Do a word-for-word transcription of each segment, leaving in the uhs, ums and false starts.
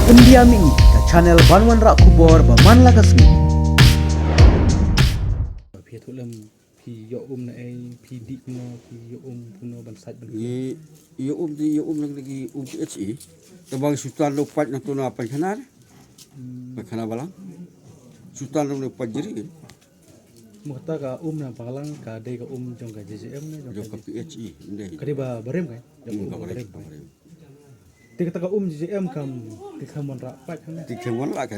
India Mini, ka channel ban wanrah khubor ba man la ka sngi. Phi ïathuh lem, phi ïoh um na ei, phi dih kumno, phi ïoh um kumno ban sait ban. Ngi ïoh um, ngi ïoh um na ki um P H E. Te ba ngi shu tan da u paip na to na paikkhana. Paikkhana balang. Shu tan da u paip jri. Mo kata ka um na balang ka dei ka um jong ka J J M ne jong ka P H E. Ka dei ba barim ka? Hmm, ka barim, ka barim. Te kata ka um J J M kam, te kam wanrah paip hangne. Te kam wanrah ka.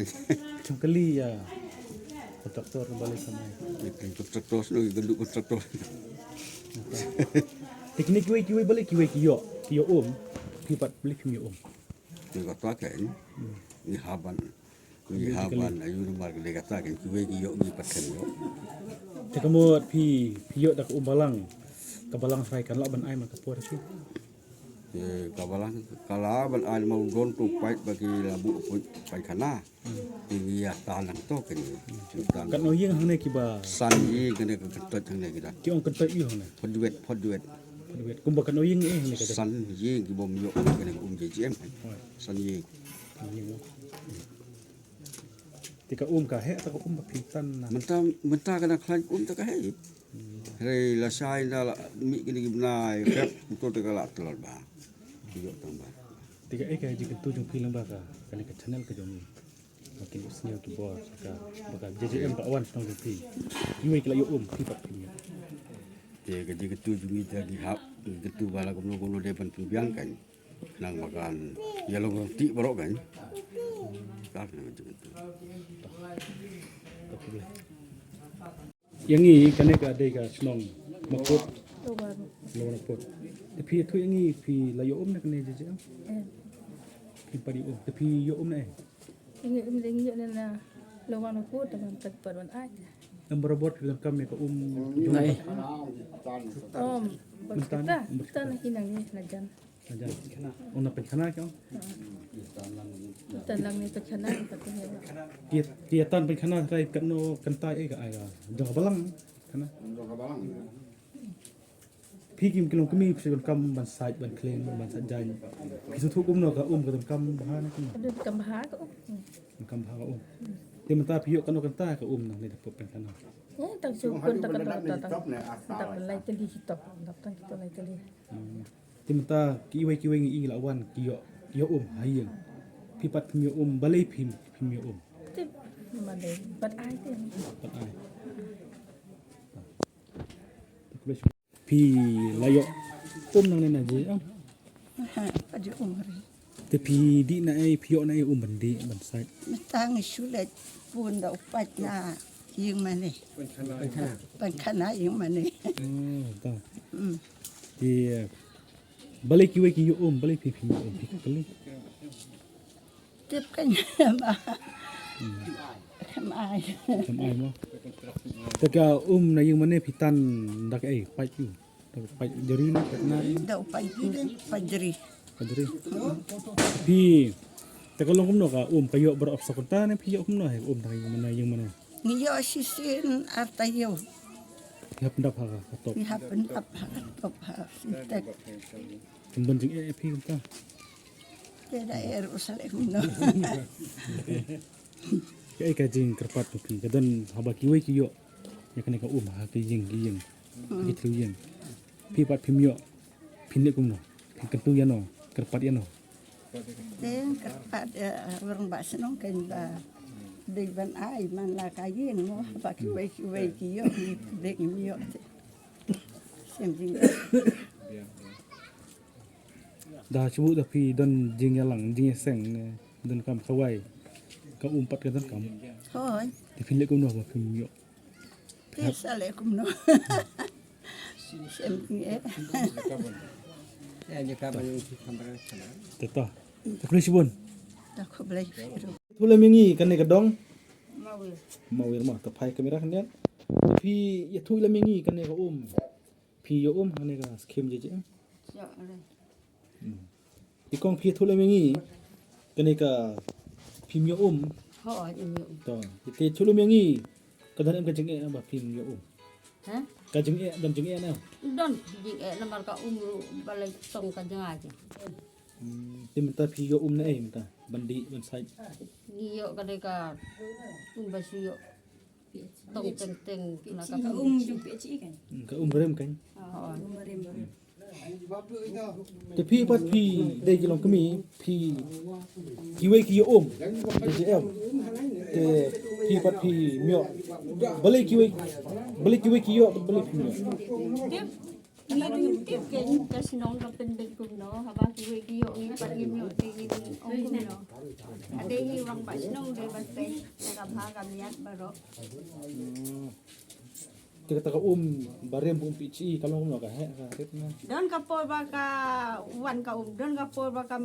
Kam kylli ïa kontraktor ba lei kam ai. Te kam kontraktor sno, ki kylli kontraktor. Te kine kiwei kiwei balei kiwei ki ïoh, ki ïoh um, phi pat balei phim ïoh um. Te kata ka, ngi hap ban, ngi hap ban ayu namar ka dei kata ka, kiwei ki ïoh ngi pat khlem ïoh. Te ka mut phi, phi ïoh da ka um balang, ka balang trai kan lah ban ai ma ka por phi. Te ka balang ka lah ban ai ma u don tu paip ba ki la buh paikkhana. Te ngi ïa tan lang to kane. Katno ïing hangne kiba? San ïing kane ka kyntoit hangne kita. Ki ong kyntoit ïing hangne? Phot duet, phot duet. Phot duet. Kumba katno ïing eh hangne ka? San ïing kibym ïoh kane ka um J J M. San ïing. Te ka um ka heh, te ka um ba phi tan na. Mynta, mynta ka dang khlaiñ um te ka heh. Hynrei lashai ynda la mih kine ki bnai pep, to te ka la tlot ba. Ïoh tang ba. Te kaei ka jingkyntu jong phi lyngba ka, kane ka channel ka jong ngi. Ba kin ïohsngew ki bor ka, ba ka J J M ka wan shnong jong phi. Kiwei ki la ïoh um, phi pat phim ïoh. Te ka jingkyntu jong ngi te ngi hap, jingkyntu ba la kumno kumno dei ban pynbiang kan. Nang ba kan ïa long rong ti baroh kan. Ka kane ka jingkyntu. Ïa ngi kane ka dei ka shnong Mawkut. Lower Mawkut. Te phi ïathuh ïa ngi phi la ïoh um na kane J J M? Em. Phi pat ïoh um. Te phi ïoh um na ei? Ïa ngi um dei ngi ïoh na Lower Mawkut te ban pat pat ban ai. Em, barabor phi donkam ïa ka um jong ngi? Em, bad kita, kita na hi na ngi na jan. Ajan. Ong na paikkhana ki ong? Tan lang ni paikkhana, paikkhana. Ki, ki tan paikkhana trai katno kynta ei ka ai ka jong ka balang. Kana? Jong ka balang. Phi kim ki long kmie phi donkam ban sait ban khleng ban sait jaiñ. Phi sngewthuh kumno ka um ka donkam bha ne kumno? Donkam bha ka um. Donkam bha ka um. Te mynta phi ïoh katno kynta ka um nangne da pop paikkhana? Eh, tang shu kun tang katno kynta tang. Tang lai tylli shi top, tang kito lai tylli. Hmm. Te mynta kiwei kiwei ngi i la wan ki ïoh, ïoh um ha ïing. Phi pat phim ïoh um, balei phim, phim ïoh um? Tip, ma dei, pat ai te. Pat ai. Phi la ïoh um nangne na J J M? Ha, pat ïoh um re. Te phi dih na ei, phi ïoh na ei um ban dih ban sait? Mynta ngi shu leit bun da u paip na ïing mane. Paikkhana ïing mane. Oh, ta. Hmm. Te balei kiwei ki ïoh um, balei phi phim ïoh um, phi kylli? Tip ka ïa ma. Hmm. Kam ai. Kam ai mo. Te ka um na ïing mane phi tan da kaei, paip ïoh? Paip jri ne, paip na? Da u paip, paip jri. Paip jri. Phi, te ka long kumno ka um, ka ïoh baroh arphew kynta ne phi ïoh kumno, eh, um tang ïing mane, ïing mane? Ngi ïoh shisien ar taïew. Ngi hap pyndap ha ka top. Ngi hap pyndap ha ka top ha Sintex. Ym don jingeh phi kumta? Te da eh ruh sa leh kumno. Kaei ka jingkyrpad jong phi, ka don haba kiwei ki ïoh ïa kane ka um ha ki ïing ki ïing, ha ki thliew ïing, phi pat phim ïoh, phin leh kumno? Phin kyntu ïano, kyrpad ïano? Te kyrpad ïa u rangbah shnong kein ba dei ban ai man la ka ïing mo, haba kiwei kiwei ki ïoh, ngi dei ngim ïoh te. Shem jingeh. Da shu da phi don jingïalang jingïaseng ne donkam khawai, ka um pat ka donkam. Hooid. Te phin leh kumno ba phim ïoh? Phi sa leh kumno? Shem jingeh. Te to. Te khublei shibun. Te khublei shibun. Ïathuh lem ïa ngi kane ka dong? Mawir. Mawir mo, to phai kamera khyndiat. Phi ïathuh lem ïa ngi kane ka um. Phi ïoh um ha kane ka skim J J M? Ïoh re. Hmm. Te kong phi ïathuh lem ïa ngi kane ka phim ïoh um? Hooid, ym ïoh um. To, te ïathuh lem ïa ngi ka don em ka jingeh ba phim ïoh um? Ha? Ka jingeh, don jingeh ne? Don jingeh namar ka um ruh balei tong ka jngai. Hmm, te mynta phi ïoh um na ei mynta? Ban dih, ban sait. Ngi ïoh ka dei ka um ba shu ïoh. Tong teng teng na ka um jong P H E kan. Hmm, ka um rem kan. Oh. Um rem. Te phi pat phi dei ki longkmie, phi kiwei ki ïoh um. Dei ki em. Te phi pat phi ym ïoh. Balei kiwei, balei kiwei ki ïoh, balei phi ym ïoh. Ngi dang tip kein ka shnong ka pynbeit kumno, haba kiwei ki ïoh ngi pat ngim ïoh te ngin ong kumno. Ka dei hi rangbah shnong dei ban peit na ka bha ka miat baroh. Hmm. Te kata ka um ba rem, um P H E, ka long kumno, ka heh, ka rit na? Don ka por ba ka wan ka um, don ka por ba kam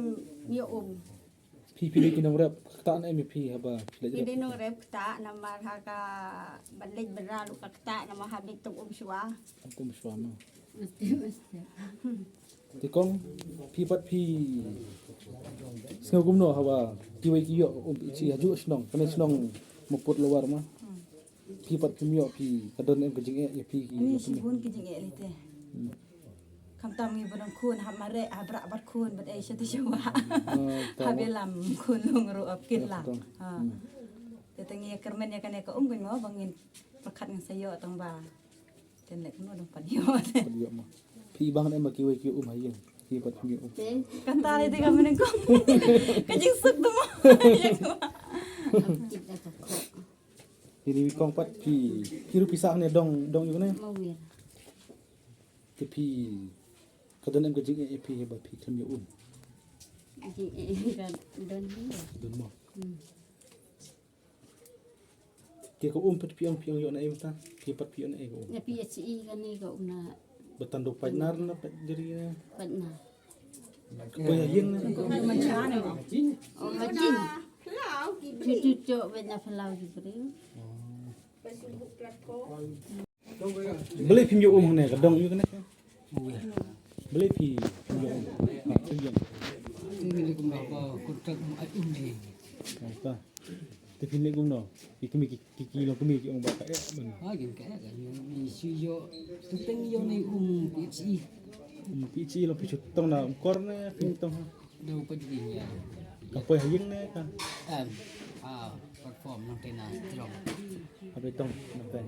ïoh um. Phi, phi dei ki nongrep ktah ne em ïa phi haba phi leit rep? Phi dei nongrep ktah namar ha ka ban leit bynrap ruh ka ktah namar ha beit tong um shuwa. Tong um shuwa no. Te kong, phi pat phi sngew kumno haba kiwei ki ïoh um P H E ha juh shnong, kane shnong Mawpud Lower ma. Hmm. Phi pat phim ïoh, phi ka don em ka jingeh ïa phi ki? Ani shibun ki jingeh lei te. Hmm. Khamtam ngi ba don khun, hap mareh, hap rah bad khun bad ei sha te sha wah. Ah, hap ïalam khun lung ruh hap kit lang. Ah. Hmm. Te tang ngi ïa kyrmen ïa kane ka um kan mo ba ngin pyrkhat ngin sa ïoh tang ba. Te lek no dang pat ïoh. Pat ïoh mo. Phi bang ne ma kiwei ki um ha ïing. Phi pat phim ïoh um. Kata lei te ka mynne kong. Ka jingsuk tu mo. Ini wi kong pat phi, phi ruh phi sah ne dong, dong ïa kane. Te phi ka don em ka jingeh ïa phi ba phi khlem ïoh um? Jingeh ka don hi. Don mo. Hmm. Te ka um pat phi ong, phi ong ïoh na em ta? Phi pat phi ong na em ka um? Na P H E kane ka um na. Ba tang da u paidnar na paidjri na? Paidnar. Ka poi ha ïing na? Oh, ha ïing. Cucu cok bad na phyllaw ki briew. Oh. Balei phim ïoh um hangne, ka dong ïoh kane? Balei phi phim ïoh um? Phim ïoh. Te phi leh kumno? Ki kmie ki, ki, ki longkmie ki ong ba ka eh ban. Ha, kin ka eh, kan ïoh, ngi shu ïoh. Teng teng ïoh ne um P H E. Um P H E long phi shu tong na um kor ne phi tong ha? Dei u paidjri ïa. Ka poi ha ïing ne ka? Em, ha platform nangta na jrong. Ha poi tong nangta.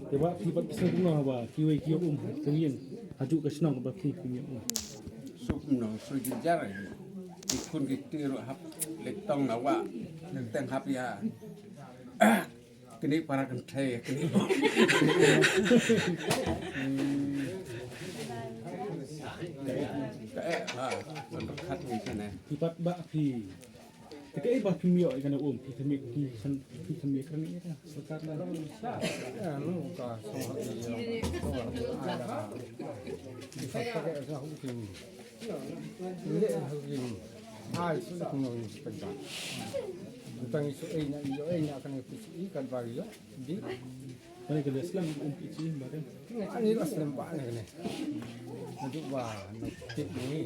Te ba phi pat phi sngew kumno ba kiwei ki ïoh um ha ïing, ha juh ka shnong ba phi phim ïoh um? Suk no, suk jynjar. Ki khun ki kti ruh hap leit tong na wah, leit teng hap ïa. Kane para kynthei kane. Ka eh, ha, man khat ni kane. Phi pat ba phi. Te kaei ba phim ïoh ïa kane um, phi kynmaw, phi kynmaw, phi kynmaw kane ïa ka sorkar na. Eh, no, ka song ha ki, song ha ki, ai la ka. Phi pat ka eh, sa hu ki. Leh ha ïing. Ai, shu kumno ngi shu pynbeit. Tang ngi shu ei na, ïoh ei na kane P H E katba ïoh. Di. Kane ka leh slem um P H E ba kane. Ani la slem ba ne kane. Naduh ba na tip ngi.